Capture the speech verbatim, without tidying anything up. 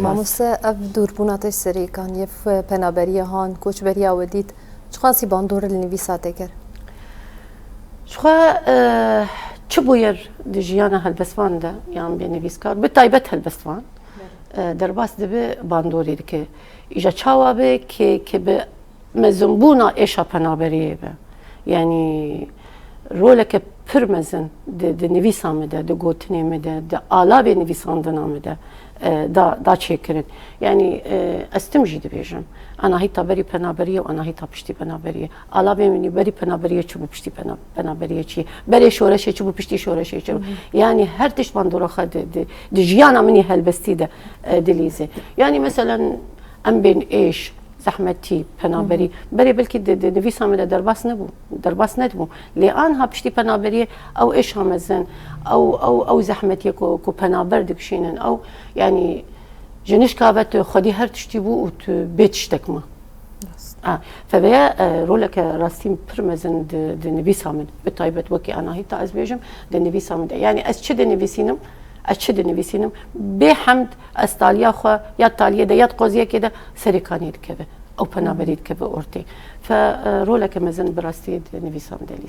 Mamoste, ev dûrbûna te ji Serêkan, yê penaberiya han, koçberiya we dît, çiqasî bandor li nivîsa te kir? Jixwe e, çi bûyer di jiyana helbestvan de yan bê nivîskar, bi taybet helbestvan e, derbas dibe bandorê dike. Îja çawa be ki, ki bi mezinbûna êşa penaberiyê be. Yanî roleke pir mezin di, di nivîsa min de, di gotinê min de, di alavê nivîsandina min de e, da, da çêkirin. Yanî e, ez tim jî dibêjim. Anahîta berî penaberiyê û anahîta piştî penaberiyê. Alavê min berî penaberiyê çi bû piştî pena, penaberiyê çi? Berê şoreşê çi bû piştî şoreşê çi bû? Yanî her tişt bandora xwe di, di, di jiyana min yê helbestî de e, dilîze. Yanî meselen em bên êş, zehmetî, penaberî. Berê belkî di, di nivîsa min de derbas nebû, derbas nedibû. Lê anha piştî penaberiyê ew êşa mezin, ew, ew, ew zehmetiyê ku, ku penaber dikişînin, ew yanî ji nişka ve tu xwedî her tiştî bû û tu bê tiştek ma. A, Feveya e, roleke rastî pir mezin di, di nivîsa min, bi taybet wekî anahîta ez bêjim, di nivîsa min de. Yanî ez çi dinivîsînim, ez çi dinivîsînim, bê hemd ez taliya xwe ya taliyê de ya di qoziyekê de Serêkanê dikeve. Ew penaberî dikeve ortê. Fe e, roleke mezin bi rastî di nivîsa min de lîst.